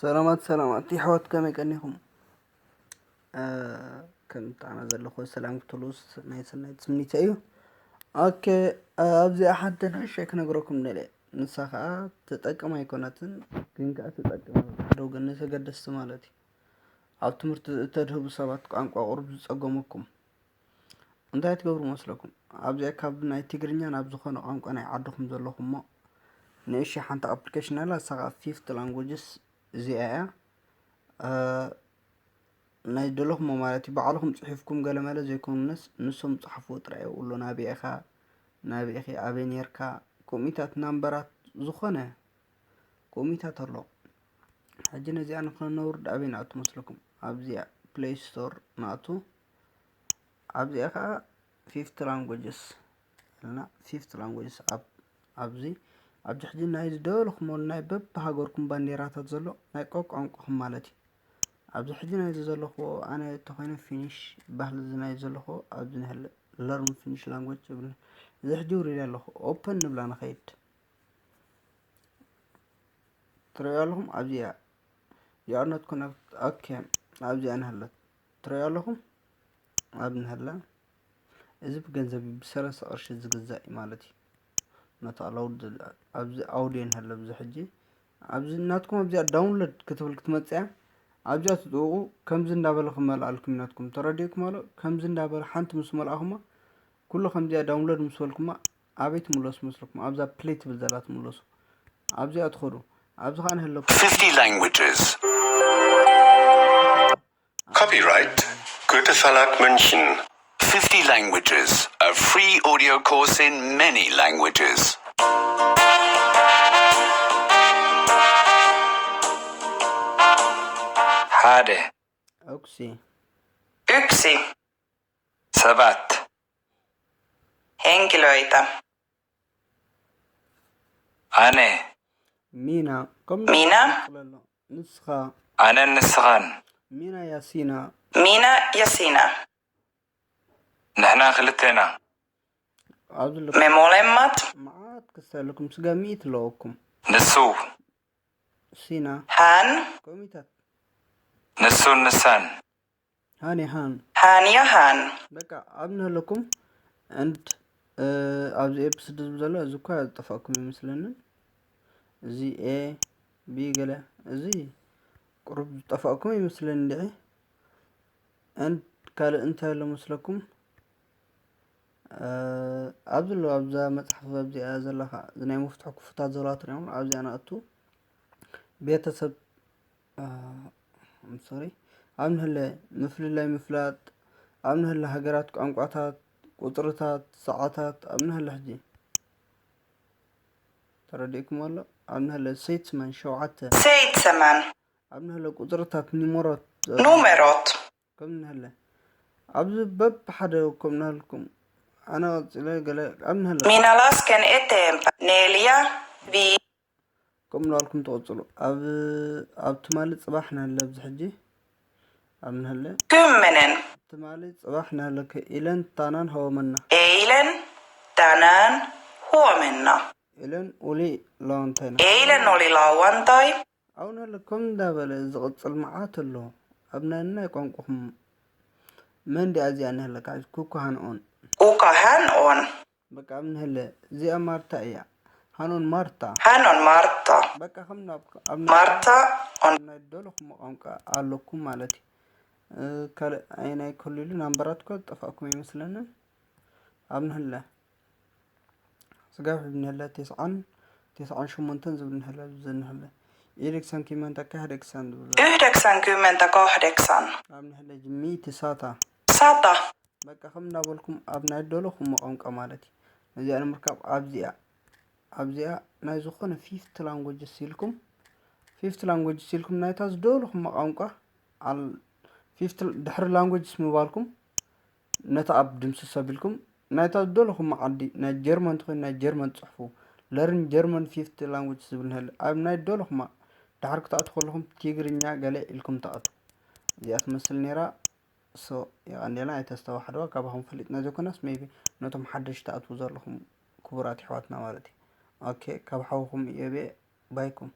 ሰላማት ሰላማት የሕዋት፣ ከመይ ቀኒኹም? እ፣ ከም ጣዕና ዘለኹ ሰላም ክትብሉስ ናይ ሰናይ ትምኒተ እዩ። ኦኬ፣ እ፣ ኣብዚኣ ሓንቲ ንእሽተይ ክነግረኩም ደልየ። ንሳ ኸኣ ትጠቅም ኣይኮነትን፣ ግን ከኣ ትጠቅም ኣብ ሓደ ወገን ንተገደስቲ ማለት እዩ። ኣብ ትምህርቲ እተድህቡ ሰባት ቋንቋ ቁሩብ ዝጸገመኩም እንታይ ትገብሩ መስለኩም? ኣብዚኣ ካብ ናይ ትግርኛ ናብ ዝኾነ ቋንቋ ናይ ዓድኹም ዘለኹም እሞ ንእሽተይ ሓንቲ ኣፕሊኬሽን ኣላ፣ ንሳ ኸኣ ፊፍት ላንጉጅስ እዚኣ እያ። እ፣ ናይ ደለኹሞ ማለት እዩ። ባዕልኹም ጽሒፍኩም ገለመለ ዘይኮኑስ ንሶም ጸሓፍዎ ጥራይ የብሉ። ናበይ ኢኻ፣ ናበይ ኢኺ፣ ኣበይ ኔርካ፣ ከምኡታት ናምበራት ዝኾነ ከምኡታት ኣሎ። ሕጂ ነዚኣ ንኽነውርድ ኣበይ ንኣቱ መስለኩም? ኣብዚኣ ፕለይ ስቶር ንኣቱ። ኣብዚኣ ኸኣ ፊፍት ላንጉጅስ ኢልና፣ ፊፍት ላንጉጅስ ኣብ፣ ኣብዚ፣ ኣብዚ ሕጂ ናይ ዝደለኹሞ ናይ በብሃገርኩም ባንዴራታት ዘሎ ናይ ቀቋንቋኹም ማለት እዩ። ኣብዚ ሕጂ ናይ ዘለኹዎ ኣነ እንተኾይነ ፊኒሽ ባህሊ እዚ ናይ ዘለኹዎ ኣብዚ ንህለ ለርን ፊኒሽ ላንጉጅ ይብል። እዚ ሕጂ ውሪደ ኣለኹ። ኦፕን ንብላ ንኸይድ። ትርእዩ ኣለኹም? ኣብዚኣ you are not connect። ኦኬ፣ ኣብዚኣ ንህለት። ትርእዩ ኣለኹም? ኣብ ንህለ። እዚ ብገንዘብ እዩ፣ ብሰለስተ ቅርሺ ዝግዛእ እዩ ማለት እዩ። ነቲ ኣላውድ ኣብዚ ኣውዲዮ ንህለ፣ ኣብዚ ሕጂ። ኣብዚ ናትኩም ኣብዚኣ ዳውንሎድ ክትብል ክትመጽእ እያ። ኣብዚኣ ትጥውቑ፣ ከምዚ እንዳበለ ክመልኣልኩም እዩ ናትኩም። ተረዲእኩም ኣሎ? ከምዚ እንዳበለ ሓንቲ ምስ መልኣኹማ፣ ኩሉ ከምዚኣ ዳውንሎድ ምስ በልኩማ፣ ኣበይ ትምለሱ መስለኩም? ኣብዛ ፕሌይ ትብል ዘላ ትምለሱ። ኣብዚኣ ትኸዱ። ኣብዚ ኸኣ ንህለኩም። fifty languages. Copyright Gute Verlag München. fifty languages, a free audio course in many languages. ሓደ. ኦክሲ። Yksi. ሰባት። Henkilöitä. ኣነ። ሚና። ከም ሚና። ንስኻ። ኣነን ንስኻን። ሚና ያ ሲና። Minä ja sinä. ንሕና ክልቴና። ኣብዚ ኣለኩም። Me molemmat. መዓት ክስታይ ኣለኩም። ስጋ ሚእቲ ኣለወኩም። ንሱ። ሲና። Hän. ኮሚታት። ንሱን ንሳን። ሃን ሃን። Hän ja hän. በቃ ኣብ ንህለኩም። And፣ እ፣ ኣብዚ ኤፕ ስዲ ዝብል ዘሎ እዚ እኳ ዝጠፋእኩም ይመስለንን። እዚ ኤ፣ ቢ ገለ፣ እዚ ቁሩብ ዝጠፋእኩም ይመስለኒ እንድዒ። And ካልእ እንታይ ኣሎ መስለኩም? እ፣ ኣብዚ ኣሎ፣ ኣብዛ መጽሓፍ ኣብዚኣ ዘለኻ፣ እዚ ናይ መፍትሒ ክፉታት ዘለዋ ትሪኦም፣ ኣብዚኣ ንኣቱ። ቤተሰብ፣ እ፣ I'm sorry፣ ኣብ ንህለ ምፍልላይ ምፍላጥ፣ ኣብ ንህለ ሃገራት፣ ቋንቋታት፣ ቁጽርታት፣ ሰዓታት፣ ኣብ ንህለ ሕጂ። ተረዲእኩም ኣሎ? ኣብ ንህለ ሴትስመን ሸውዓተ። Seitsemän. ኣብ ንህለ ቁጽርታት ኒሞሮት። Numerot. ከም ንህለ። ኣብዚ በብሓደ ከም ንህልኩም። ኣነ ቀጺለ ገለ ኣብ ንህለ። Minä lasken eteenpäin. Neljä, vi- ከም ንህልኩም ትቐጽሉ። ኣብ፣ ኣብ ትማሊ ጽባሕ ንህለ ኣብዚ ሕጂ። ኣብ ንህለ። Kymmenen. ትማሊ ጽባሕ ንህለ ከ ኢለን ታናን ሃወመና። Eilen, tänään, huomenna. ኢለን ኡሊ ላውንታይና። Eilen oli lauantai. ኣብ ንህለ ከም እንዳበለ ዝቕጽል መዓት ኣሎ። ኣብ ናይ ናይ ቋንቋኹም መን ድኣ እዚኣ ንህለ ካብ ኩኩ ሃንኦን። Kuka hän on? በቃ ኣብ ንህለ እዚኣ ማርታ እያ። ሃንኦን ማርታ። Hän on Martta. በቃ ከም ናብ ኣብ Martta on. ናይ ደለኹም ቋንቋ ኣለኩም ማለት እዩ። እ፣ ካልእ ኣየናይ ክህሉ ኢሉ ናምበራት እኮ ዝጠፋእኩም ኣይመስለንን። ኣብ ንህለ ስጋብ ሕጂ ንህለ ተስዓን፣ ተስዓን ሸሞንተን ዝብል ንህለ፣ ዝብል ንህለ። Yhdeksänkymmentäkahdeksan ዝብል። Yhdeksänkymmentäkahdeksan. ኣብ ንህለ ጅሚ ትሳታ። Sata. በቃ ከም እንዳበልኩም ኣብ ናይ ደለኹም ቋንቋ ማለት እዩ። ነዚኣ ንምርካብ ኣብዚኣ፣ ኣብዚኣ ናይ ዝኾነ ፊፍት ላንጉጅስ ኢልኩም፣ ፊፍት ላንጉጅስ ኢልኩም ናይታ ዝደለኹም ቋንቋ ኣል-፣ ፊፍት ድሕሪ ላንጉጅስ ምባልኩም ነታ ኣብ ድምስስ ኣቢልኩም ናይታ ዝደለኹም ዓዲ ናይ ጀርመን እንተኾይኑ ናይ ጀርመን ጽሕፉ። ለርን ጀርመን ፊፍት ላንጉጅ ዝብል ንህለ ኣብ ናይ ደለኹማ ድሓር ክትኣትዉ ከለኹም ትግርኛ ገለ ኢልኩም ትኣትዉ። እዚኣ ትመስል ነይራ። ሶ የቐንየልና ኣይተስተዋሕድዋ ካባኹም ፈሊጥና ዘይኮነስ ሜቢ ነቶም ሓደሽቲ ትኣትዉ ዘለኹም ክቡራት ኣሕዋትና ማለት እዩ። ኦኬ ካብ ሓውኹም እዮቤ ባይኩም።